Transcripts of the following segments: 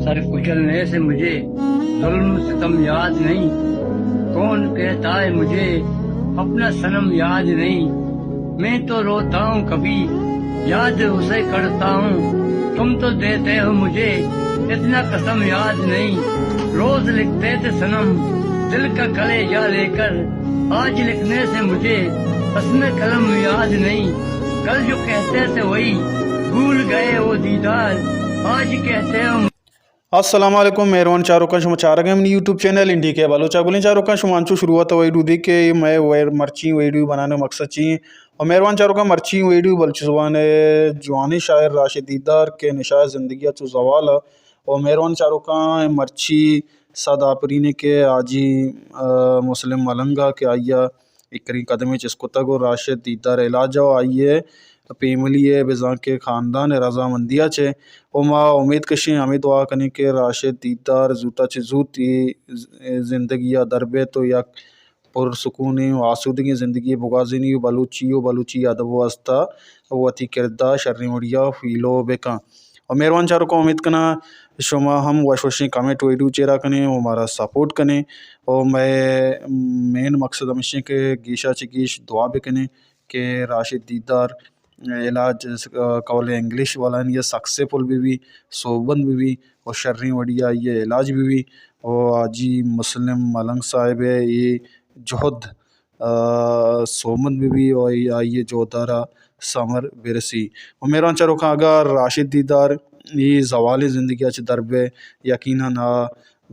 سر کچلنے سے مجھے ظلم ستم یاد نہیں۔ کون کہتا ہے مجھے اپنا صنم یاد نہیں۔ میں تو روتا ہوں کبھی یاد اسے کرتا ہوں۔ تم تو دیتے ہو مجھے اتنا قسم یاد نہیں۔ روز لکھتے تھے صنم دل کا کلیجہ لے کر۔ آج لکھنے سے مجھے حسن قلم یاد نہیں۔ کل جو کہتے تھے وہی بھول گئے وہ دیدار۔ آج کہتے ہو السلام علیکم مہروان چاروکاں، شما چارگ ءَ منی یوٹیوب چینل انڈی کے بلوچ ءَ۔ گلیں چاروکاں، شما انچو شروعات ءَ ویڈیو دی کہ مئے ویر مرچی ویڈیو بنانے مقصد چی ایں۔ اور مہروان چاروکاں، مرچی ویڈیو بلوچی زبان ءِ جوانیں شاعر راشد دیدار کہ نشہ ءِ زندگی ءَ چو زوال ءَ۔ اور مہروان چاروکاں، مرچی سد آپرین ءَ کہ حاجی، آ، مسلم ملنگ ءَ کہ آئی ءَ اے کریں قدمے چست کتگ و راشد دیدار ءِ علاج ءَ آئی ءِ فیملی ءِ بزاں کہ خاندان ءِ رضامندی ءَ چہ و ما امیت کشیں، ہمے دعا کنیں کہ راشد دیدار زوت ءَ چہ زوت اے ز-، زندگی ءَ در بیت و یک پر سکونیں و آسودگیں زندگی بگوازینی و بلوچی و بلوچی ادب و است ءَ وتی کرد ءَ شریں وڑی ءَ پیلو بکن۔ و مہروان چاروکاں، امیت کناں شما ہم وش وشیں کمنٹ ویڈیو چیرا کنیں و مارا سپورٹ کنیں و مئے مین مقصد ہمیش ایں کہ گیشا چہ گیش دعا بکنیں کہ راشد دیدار علاج، آ، قول انگلش والانی ءَ سکسیسفل بہ بی، سوبمند بہ بی و شریں وڑی ءَ آئی ءِ علاج بہ بی و حاجی مسلم ملنگ صاحب ءِ اے جہد آ، سوبمند بہ بی و آئی ءِ جہد ءَ را ثمر برسی۔ و مہروان چاروکاں، اگاں راشد دیدار اے زوالیں زندگی ءَ چہ در بئے، یقیناً آ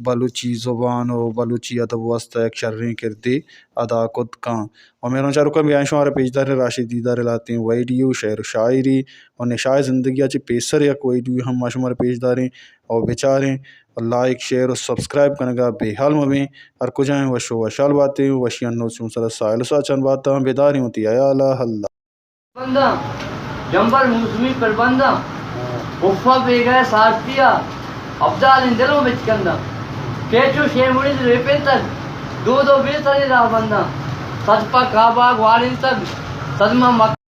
بلوچی زبان و بلوچی ادب واسطہ یک شریں کردے ادا کت کن۔ و مہروان چاروکاں، بیائیں شمارا پیش داریں راشد دیدار ءِ لہتیں ویڈیو، شعر و شاعری و نشہ ءِ زندگی ءَ چہ پیسر یک ویڈیو ہم ما شمارا پیش داریں۔ و بچاریں و لائک، شیئر و سبسکرائب کنگا بے حال مبیں۔ ہر کجائیں وش و وشحال باتیں، وشی انو چون سر ساحل ساچان باتاں، بداریں وتی حیالا۔ اللہ بنداں، جمبر موسمی پر بنداں، افا بیگہ سارتیا، ابدالیں دلوں بچکنداں، کیچو شیمڑی ریپینتگ، دو دو بے سرے راہ بنداں، سد پا کعبہ گوارینتگ، سد ماں مکہ